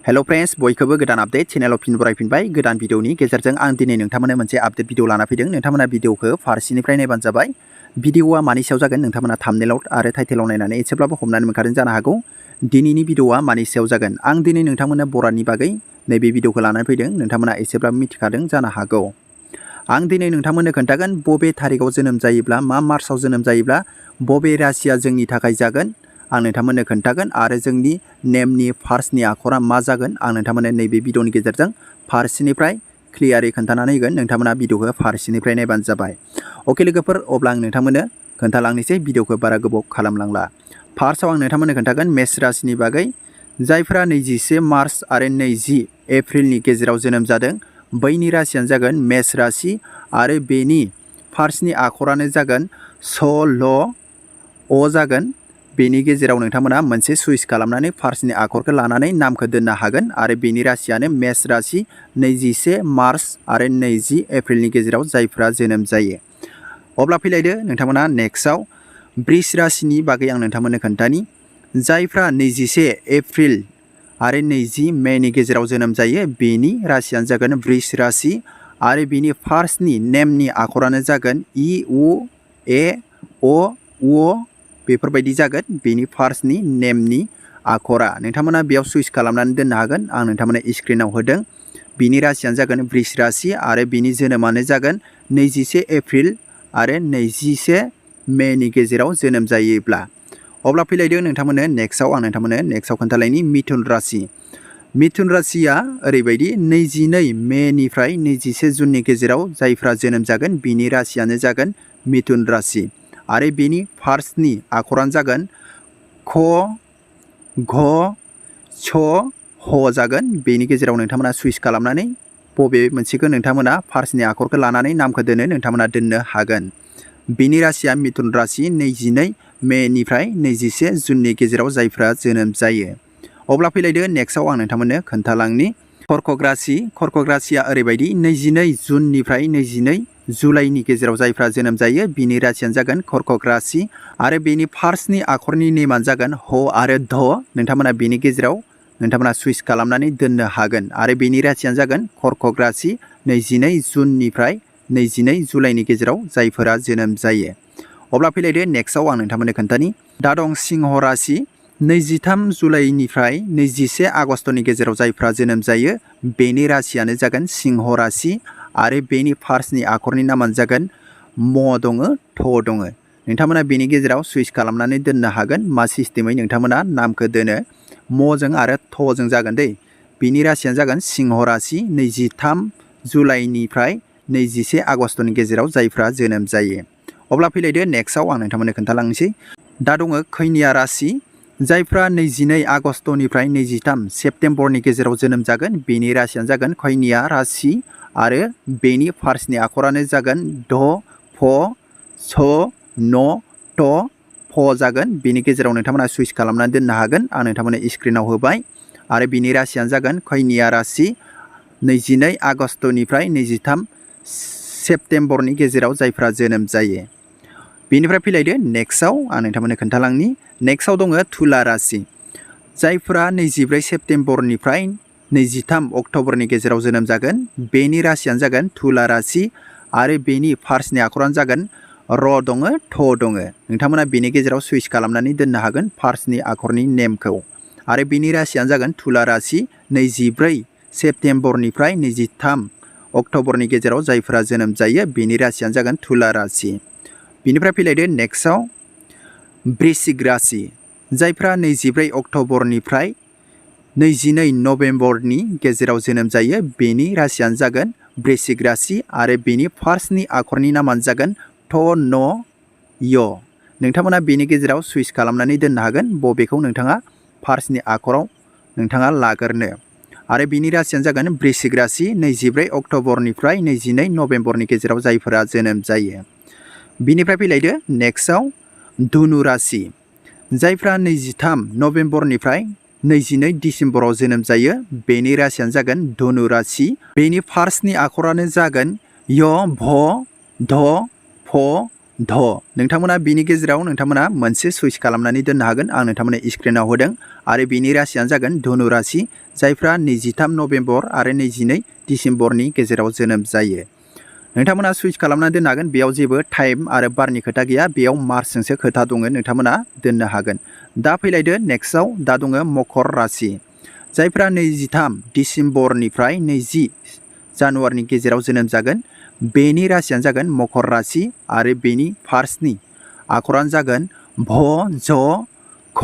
Hello friends बयखौबो गोदान update चेनेलाव फिन बरायफिनबाय गोदान भिडिअनि गेजेरजों आं दिनै नोंथांमोननो मोनसे आपडेट भिडिअ लाना फैदों। नोंथांमोना भिडिअखौ फारसेनिफ्राय नायबानो जाबाय। भिडिअआ मानि सायाव जागोन नोंथांमोना थाम्बनेलाव आरो टाइटेलाव नायनानै एसेब्लाबो हमनानै मोनखादों जानो हागौ। दिनैनि भिडिअआ मानि सायाव जागोन आं दिनै नोंथांमोननो बरादनि बागै नैबे भिडिअखौ लानानै फैदों। नोंथांमोना एसेब्लाबो मिथिखादों जानो हागौ। आं दिनै नोंथांमोननो खोन्थागोन बबे थारिखआव जोनोम जायोब्ला मा मार्चआव जोनोम जायोब्ला बबे राशिया जोंनि थाखाय जागोन आं नोंथांमोननो खोन्थागोन आरो जोंनि नेमनि फार्स्टनि आखरा मा जागोन आं नोंथांमोननो नैबे भिडिअनि गेजेरजों फारसेनिफ्राय क्लियारै खोन्थानानै होगोन। नोंथांमोना भिडिअखौ फारसेनिफ्राय नायबानो जाबाय। अके लोगोफोर अब्ला आं नोंथांमोननो खोन्थालांनोसै भिडिअखौ बारा गोबाव खालामलांला। फार्स्टआव आं नोंथांमोननो खोन्थागोन मेष राशिनि बागै जायफोरा 21 मार्च आरो 20 एप्रिलनि गेजेराव जोनोम जादों बैनि राशियानो जागोन मेष राशि आरो बेनि फार्स्टनि आखरानो जागोन स ल अ जागोन। बेनि गेजेराव नोंथांमोना मोनसे सुइस खालामनानै फार्स्टनि आखरखौ लानानै नामखौ दोननो हागोन आरो बेनि राशियानो मेष राशि 21 मार्च आरो 20 एप्रिलनि गेजेराव जायफ्रा जोनोम जायो। अब्ला फैलायदो नोंथांमोना नेक्स्टआव बृष राशिनि बागै आं नोंथांमोननो खोन्थानि जायफ्रा 21 एप्रिल आरो 20 मेनि गेजेराव जोनोम जायो बेनि राशियानो जागोन बृष राशि आरो बेनि फार्स्टनि नेमनि आखरानो जागोन इ उ ए अ उ बेफोरबायदि जागोन। बेनि फार्स्टनि नेमनि आखरा नोंथांमोना बेयाव सुइस खालामनानै दोननो हागोन। आं नोंथांमोननो स्क्रिनाव होदों। बिनि राशियानो जागोन बृष राशि आरो बिनि जोनोमानो जागोन 21 एप्रिल आरो 21 मेनि गेजेराव जोनोम जायोब्ला। अब्ला फैलायदो नोंथांमोननो नेक्स्टआव आं नोंथांमोननो नेक्स्टआव खोन्थालायनि मिथुन राशि। मिथुन राशिया ओरैबायदि 22 मेनिफ्राय 21 जुननि गेजेराव जायफ्रा जोनोम जागोन बिनि राशियानो जागोन मिथुन राशि आरो बेनि फार्स्टनि आखरानो जागोन ख घ छ ह जागोन। बेनि गेजेराव नोंथांमोना सुइस खालामनानै बबे मोनसेखौ नोंथांमोना फार्स्टनि आखरखौ लानानै नामखौ नोंथांमोना दोननो हागोन। बेनि राशिया मिथुन राशि 22 मेनिफ्राय 21 जुननि गेजेराव जायफ्रा जोनोम जायो। अब्ला फैलायदो नेक्स्टआव आं नोंथांमोननो खोन्थालांनि कर्कट राशि। कर्कट राशिया ओरैबायदि 22 जुननिफ्राय 22 जुलाइनि गेजेराव जायफ्रा जोनोम जायो बिनि राशियानो जागोन कर्कट राशि आरो बेनि फार्स्टनि आखरनि नेमानो जागोन ह आरो ध। नोंथांमोना बेनि गेजेराव नोंथांमोना सुइस खालामनानै दोननो हागोन आरो बेनि राशियानो जागोन कर्कट राशि 22 जुननिफ्राय 22 जुलाइनि गेजेराव जायफोरा जोनोम जायो। अब्ला फैलायदो नेक्स्टआव आं नोंथांमोननो खोन्थानि दा दं सिंह राशि 23 जुलाइनिफ्राय 21 आगष्टनि गेजेराव जायफ्रा जोनोम जायो बेनि राशियानो जागोन सिंह राशि आरो बेनि फार्स्टनि आखरनि नामानो जागोन म दङ थ दङ। नोंथांमोना बेनि गेजेराव सुइस खालामनानै दोननो हागोन मा सिस्टेमै नोंथांमोना नामखौ दोनो मजों आरो थजों जागोन दै। बिनि राशियानो जागोन सिंह राशि 23 जुलाइनिफ्राय 21 आगष्टनि गेजेराव जायफ्रा जोनोम जायो। अब्ला फैलायदो नेक्स्टआव आं नोंथांमोननो खोन्थालांनोसै दा दङ खैनिया राशि जायफ्रा 22 आगष्टनिफ्राय 23 सेप्तेम्बरनि गेजेराव जोनोम जागोन बेनि राशियानो जागोन खैनिया राशि आरो बेनि फार्स्टनि आखरानो जागोन ध फ स न ट फ जागोन। बेनि गेजेराव नोंथांमोना सुइस खालामनानै दोननो हागोन। आं नोंथांमोननो स्क्रिनाव होबाय आरो बिनि राशियानो जागोन खैनिया राशि 22 आगष्टनिफ्राय 23 सेप्तेम्बरनि गेजेराव जायफ्रा जोनोम जायो। बेनिफ्राय फैलायदो नेक्स्टआव आं नोंथांमोननो खोन्थालांनि नेक्स्टआव दङ तुला राशि जायफ्रा 24 सेप्तेम्बरनिफ्राय 23 अक्ट'बरनि गेजेराव जोनोम जागोन बेनि राशियानो जागोन तुला राशि आरो बेनि फार्स्टनि आखरानो जागोन र दङ थ दङ। नोंथांमोना बेनि गेजेराव सुइस खालामनानै दोननो हागोन फार्स्टनि आखरनि नेमखौ आरो बेनि राशियानो जागोन तुला राशि 24 सेप्तेम्बरनिफ्राय 23 अक्ट'बरनि गेजेराव जायफोरा जोनोम जायो बेनि राशियानो जागोन तुला राशि। बेनिफ्राय फैलायदो नेक्स्टआव वृश्चिक राशि जायफ्रा 24 अक्ट'बरनिफ्राय 22 नभेम्बरनि गेजेराव जोनोम जायो बेनि राशियानो जागोन वृश्चिक राशि आरो बेनि फार्स्टनि आखरनि नामानो जागोन थ न य। नोंथांमोना बेनि गेजेराव सुइस खालामनानै दोननो हागोन बबेखौ नोंथाङा फार्स्टनि आखराव नोंथाङा लागोरनो आरो बिनि राशियानो जागोन वृश्चिक राशि 24 अक्ट'बरनिफ्राय 22 नभेम्बरनि गेजेराव जायफोरा जोनोम जायो। बिनिफ्राय फैलायदो नेक्स्टआव धनु राशि जायफ्रा 23 नभेम्बरनिफ्राय 22 डिसेम्बराव जोनोम जायो बेनि राशियानो जागोन धनु राशि। बेनि फार्स्टनि आखरानो जागोन य भ ध फ ध नोंथांमोना बिनि गेजेराव नोंथांमोना मोनसे सुइस खालामनानै दोननो हागोन। आं नोंथांमोननो स्क्रिनाव होदों आरो बिनि राशियानो जागोन धनु राशि, जायफ्रा 23 नभेम्बर आरो 22 डिसेम्बरनि गेजेराव जोनोम जायो। नोंथांमोना सुइच खालामनानै दोननो हागोन। बेयाव जेबो टाइम आरो बारनि खोथा गैया, बेयाव मार्चजोंसो खोथा दङ। नोंथांमोना दोननो हागोन। दा फैलायदो नेक्स्टआव, दा दङ मकर राशि, जायफ्रा 23 डिसेम्बरनिफ्राय 20 जानुवारिनि गेजेराव जोनोम जागोन। बेनि राशियानो जागोन मकर राशि आरो बेनि फार्स्टनि आखरानो जागोन भ, ज, ख,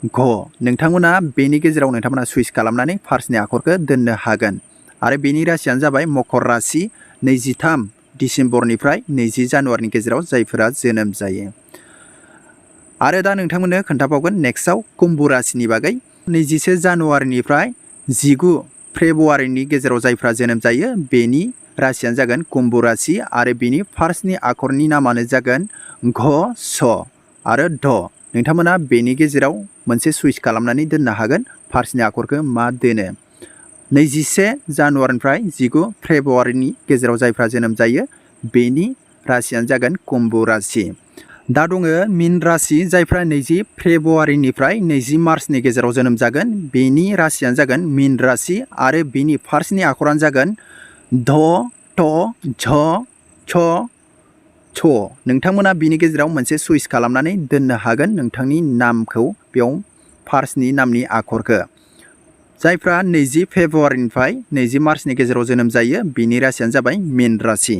घ। नोंथांमोना बेनि गेजेराव नोंथांमोना सुइच खालामनानै फार्स्टनि आखरखौ दोननो हागोन। आरो बेनि राशियानो जाबाय मकर राशि, 23 डिसेम्बरनिफ्राय 20 जानुवारिनि गेजेराव जायफोरा जोनोम जायो। आरो दा नोंथांमोननो खोन्थाबावगोन नेक्स्टआव कुम्भ राशिनि बागै। 21 जानुवारिनिफ्राय 19 फेब्रुवारिनि गेजेराव जायफ्रा जोनोम जायो, बेनि राशियानो जागोन कुम्भ राशि आरो बेनि फार्स्टनि आखरनि नामानो जागोन घ, स आरो ध। नोंथांमोना बेनि गेजेराव मोनसे सुइच खालामनानै दोननो हागोन फार्स्टनि आखरखौ मा दोनो। 21 जानुवारिनिफ्राय 19 फेब्रुवारिनि गेजेराव जायफ्रा जोनोम जायो, बेनि राशियानो जागोन कुम्भ राशि। दा दङ मीन राशि, जायफ्रा 20 फेब्रुवारिनिफ्राय 20 मार्चनि गेजेराव जोनोम जागोन। बेनि राशियानो जागोन मीन राशि आरो बेनि फार्स्टनि आखरानो जागोन ध, ट, झ, छ, छ। नोंथांमोना बिनि गेजेराव मोनसे सुइच खालामनानै दोननो हागोन नोंथांनि नामखौ, बेयाव फार्स्टनि नामनि आखरखौ। जायफ्रा 20 फेब्रुवारिनिफ्राय 20 मार्चनि गेजेराव जोनोम जायो, बिनि राशियानो जाबाय मीन राशि।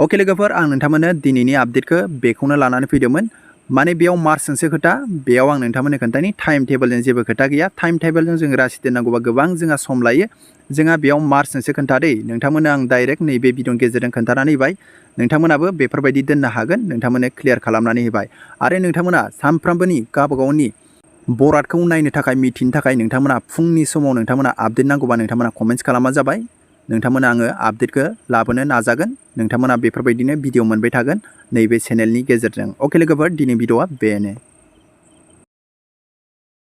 अके लोगोफोर, आं नोंथांमोननो दिनैनि आपडेटखौ बेखौनो लानानै फैदोंमोन। माने बेयाव मार्चजोंसो खोथा, बेयाव आं नोंथांमोननो खोन्थानि टाइम टेबोलजों जेबो खोथा गैया। टाइम टेबोलजों जों राशि दोननांगौबा गोबां जोंहा सम लायो। जोंहा बेयाव मार्चजोंसो खोन्थादै। नोंथांमोननो आं डाइरेक्ट नैबे भिडिअनि गेजेरजों खोन्थानानै होबाय। नोंथांमोनाबो बेफोरबायदि दोननो हागोन, नोंथांमोननो क्लियार खालामनानै होबाय। आरो नोंथांमोना सानफ्रामबोनि गावबागावनि बरादखौ नायनो थाखाय, मिथिनो थाखाय नोंथांमोना फुंनि समाव नोंथांमोना आपडेट नांगौबा नोंथांमोना कमेन्ट्स खालामबानो जाबाय। नोंथांमोना आङो आपडेटखौ लाबोनो नाजागोन। नोंथांमोना बेफोरबायदिनो भिडिअ मोनबाय थागोन नैबे चेनेलनि गेजेरजों। अके लोगोफोर, दिनै भिडिअआ बेनो।